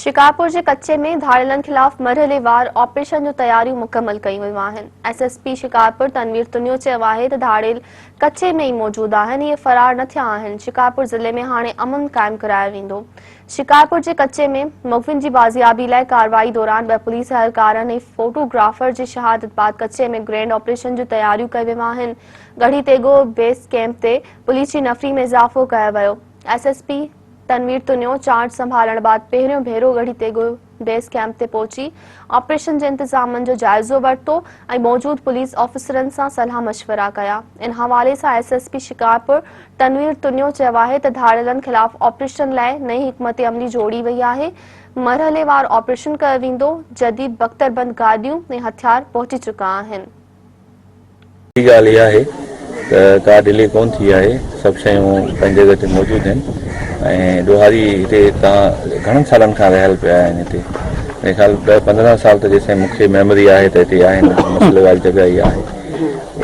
شڪارپور جي ڪچي ۾ ڌاڙيلن خلاف مرحليوار آپريشن جون تياريون مڪمل ڪيون ويون آهن. S S P Shikarpur Tanveer Tunio چيو آهي ته ڌاڙيل ڪچي ۾ ئي موجود آهن، اهي فرار نه ٿيا آهن، شڪارپور ضلعي ۾ هاڻي امن قائم ڪرايو ويندو. شڪارپور جي ڪچي ۾ مغوين جي بازيابي لاء ڪارروائي دوران ٻه پوليس اهلڪارن ۽ فوٽو گرافر جي شهادت بعد ڪچي ۾ گرينڊ آپريشن جون تياريون ڪيون ويون آهن. ڳڙهي تيغو بيس ڪئمپ تي پوليس جي نفري ۾ اضافو ڪيو ويو. S S P Tanveer Tunio charge سنڀالڻ بعد پهريون ڀيرو ڳڙهي تيغو بيس ڪئمپ تي پهچي آپريشن جي انتظامن جو جائزو ورتو ۽ موجود پوليس آفيسرن سان صلاح مشورا ڪيا. ان حوالي سان S S P Shikarpur Tanveer Tunio چيو آهي ته ڌاڙيلن خلاف آپريشن لاء نئين حڪمت عملي جوڙي وئي آهي، مرحليوار آپريشن ڪيو ويندو، جديد بڪتربند گاڏيون ۽ هٿيار پهچي چڪا آهن. ٻي ڳالهه اها آهي ته ڪا ڊلي ڪونه ٿي آهي، سڀ شيون پنهنجي جڳهه تي موجود آهن ۽ ڏوهاري هتي تان گهڻن سالن کان رهيل پيا آهن هتي ميري خيال ڏهه 15 سال ته جيستائين مون کي ميموري آهي ته هتي آهن مسئلي واري جڳهه اها آهي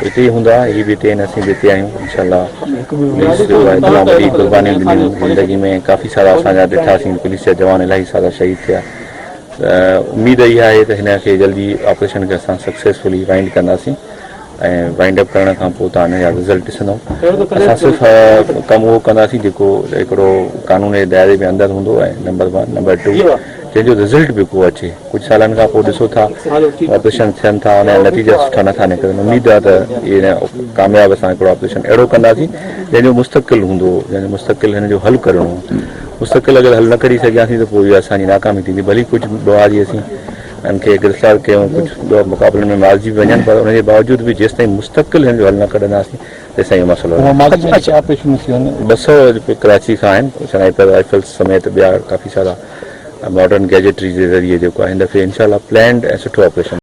هتي ئي هوندا هي به هتي آهن اسين به هتي آهيون انشاء الله پوليس جو آهي تمام وڏي قربانيون ڏنيون زندگي ۾ ڪافي سارا اسان جا ڏٺاسين پوليس جا جوان الاهي سارا شهيد ٿيا ته اميد اها آهي ته هن کي جلدي آپريشن کي اسان سڪسيسفلي وائنڊ ڪنداسين ۽ وائنڊ اپ ڪرڻ کان پوء توهان ان جا رزلٽ ڏسندو اسان صرف ڪم اهو ڪنداسين جيڪو هڪڙو قانون جي دائري ۾ اندر هوندو ۽ نمبر ون نمبر ٽو جنهن جو رزلٽ به ڪو اچي ڪجهه سالن کان پوء ڏسو ٿا آپريشن ٿين ٿا ان جا نتيجا سٺا نٿا نڪرن اميد آهي ته اهي ڪامياب اسان هڪڙو آپريشن اهڙو ڪنداسين جنهن جو مستقل هوندو جنهن جو مستقل هن جو حل ڪرڻو مستقل اگر حل نه ڪڍي سگهياسين ته پوء اها اسان جي ناڪامي ٿيندي ڀلي ڪجهه ڏوهاري اسين انهن کي گرفتار ڪيون ڪجهه ڏوهه مقابلن ۾ مارجي به وڃن پر ان جي باوجود به جيستائين مستقل هن جو حل نه ڪڍنداسين تيستائين اهو مسئلو 200 ڪراچي کان آهن سنائپر رائفلز سميت ٻيا ڪافي سارا ماڊرن گيجيٽري جي ذريعي جيڪو آهي هن دفعي انشاء الله پلانڊ ۽ سٺو آپريشن.